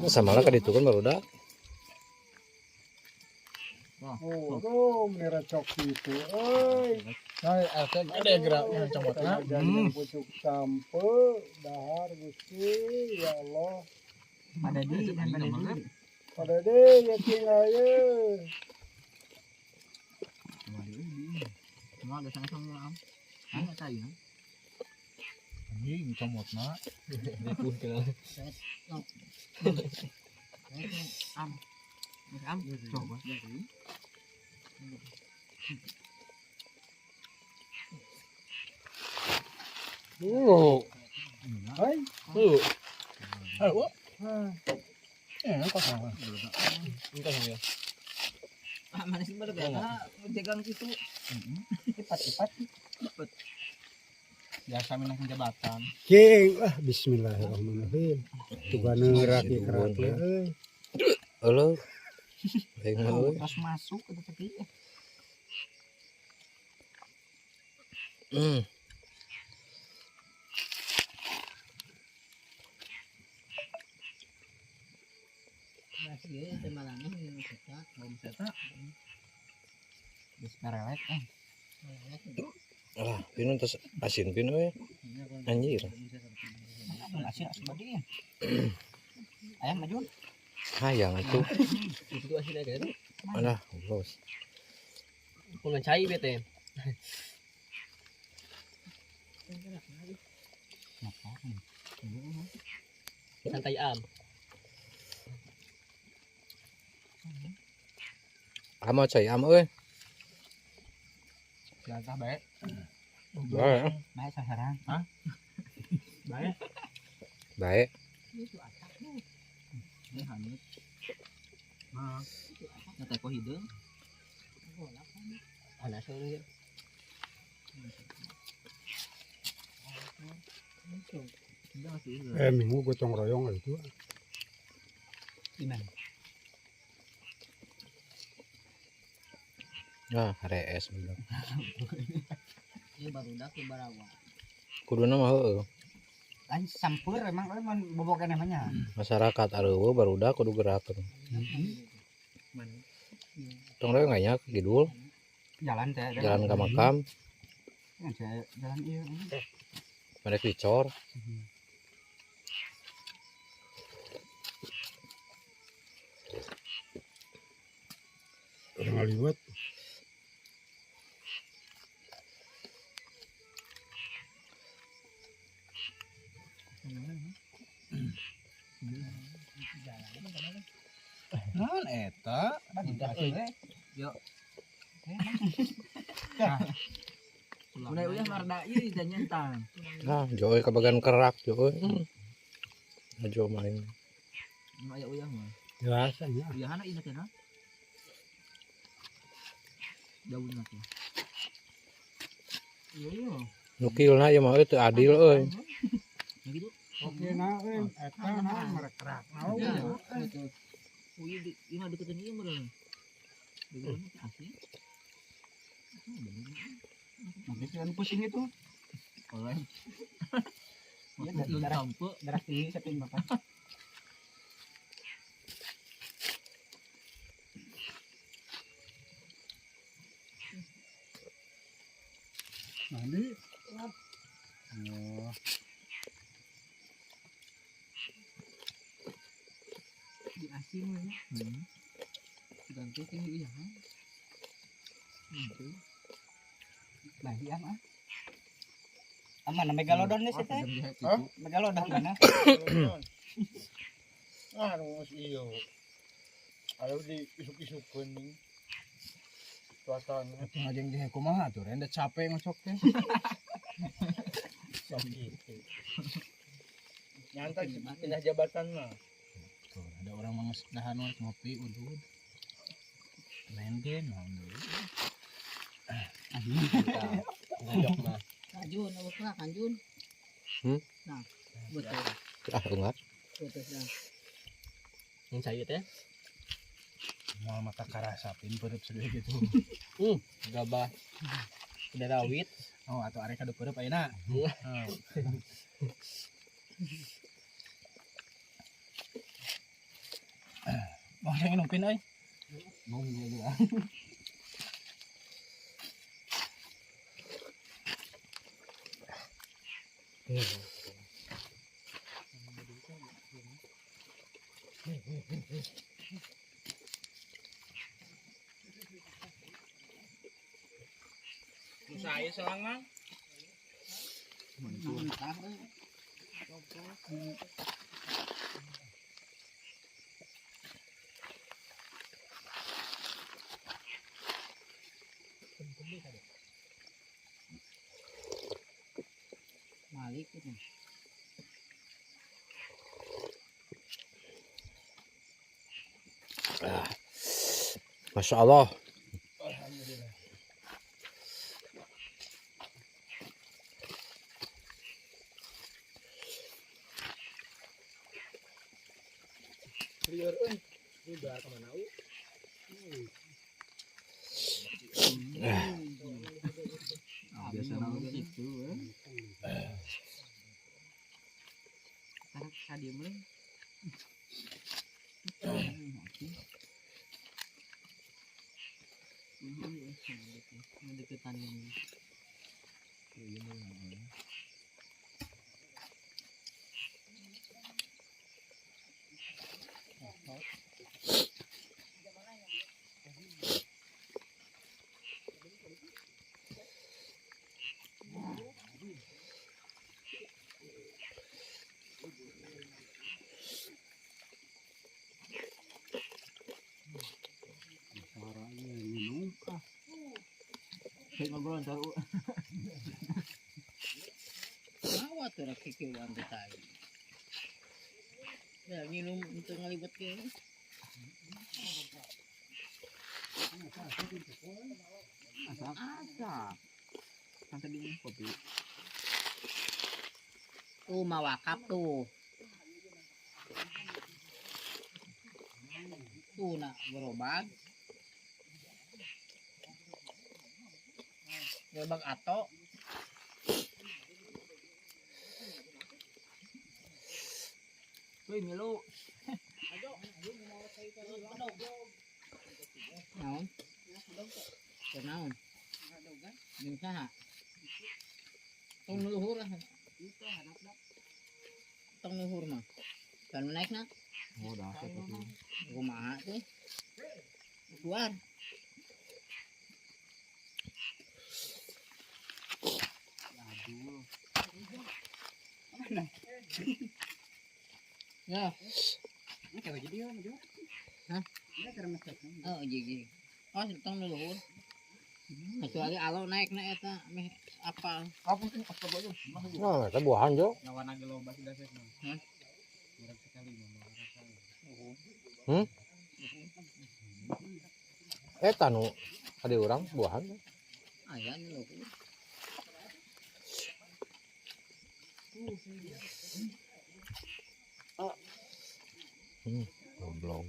Sama lah kaditu kan barudak. Oh, tuh merah cok gitu. Euy. Nah, ada geraknya comotna. Pucuk sampe dahar Gusti ya Allah. Pada di dan pada di. Pada de ya tinggal ye. Semua ada sama-sama am. Ana tayo. Anjing comotna. Am. Am coba. Oh. Hai. Ayo. Kosong. Ini ya. Ah, mana sih baru kaya jagang itu. Cepat-cepat. Biasa minah jabatan. King, ah bismillahirrahmanirrahim. Tuh neurak ieu kerak euy. Halo. Aing mah euy. Pas masuk ke tepi. Masih ya temalangnya ini kita Belum seta. Geus merelek eh. Alah, pinun tos asin pin euy. Anjir. Asin asin badi. Ayam maju. Hayang atuh. Itu asin aja kan. Alah, bos. Kuman cai bete. Santai am. Amo cai am euy. Jatah bae. Bae. Bae sasaran. Hah? Bae. Bae. Ini hanut. Nah, teh ko hideung. Panas euy. Eh minggu gotong royong itu. Gimana? Nah, rees bener. Ieu barudak ke barawa. Kuduna mah heueuh. Lain sampeur emang euy mun bobokeun namanya. Masyarakat areueuh barudak kudu gerakeun. Tong royong nya ke kidul, Jalan teh. jalan ka makam, Jalan ieu. mereka dicor. Ngaliwet. Naon eta? Yo. Mulai uyah marda ieu dan nyentang. Nah, joy kabagan kerak joy. Ajo main. Nu aya uyah mah. Biasanya. Uyahana ieu teh na. Daunna teh. Iya iya. Nukilna ieu mah euy teu adil euy. Gitu. Oke nah euy, eta nah merekerak. Naon. Uyah di ieu mah deketan ieu meureun. Deketan teh asli. Nanti kan pusing itu. Oleh. Iya, Lu darah, sampe darah tinggi saking bapak. Nanti. Oh. di asin we. Ganti teh iya. Nah, iya mah. Aman, megalodon nih sih teh. Hah? Megalodon mana? Ah, nunggu iyo. Ayo di isuk-isukeun nih. Suasana. Atuh ngajeng di kumaha tuh, renda capek ngocok teh. Sok gitu. Nyantai pindah jabatan mah. Tuh, ada orang mau dahan ngopi udud. Main game naon deui. Ngajok mah. Kajun, apa kena kanjun? Nah, betul. Ah, enggak. Betul ya. Yang cai teh. Moal mata karasapin perut sedih gitu. Gabah. Udah rawit. Oh, atau arek kadu peureub ayeuna. Oh. Mau yang minum euy. Mau dia. Saya selang mang. Malik itu. Masya Allah. Alhamdulillah. Lieur euy. Udah kemana u? Biasa itu eh. Tarik kadiem leh. Deketan ini. Caranya minum ah. Kayak ngobrol ntar. Mawa tuh rakikiwan kita. Ya nginum untuk ngalibet ke. Asa. Kan tadi kopi. Tuh mawakap tuh. Tuh nak gerobak. Gerobak ato. Wih, milu. Naon? Naon? Jeung saha? Tong luhur lah. Tong luhur mah. Dan naikna. Oh, dah. Kumaha teh? Keluar. Aduh. Ya. Ini kayak jadi ya, maju. Hah? Ini karena masak. Oh, iya. Oh, tong luhur. Kecuali alo naik na eta meh apa? Apa sih? Astagfirullah. Nah, eta buahan jo. Nyawana ge loba sudah sih. Hah? Murah sekali mah. Hmm? Eta nu ade urang buahan. Aya nu luhur. Goblok.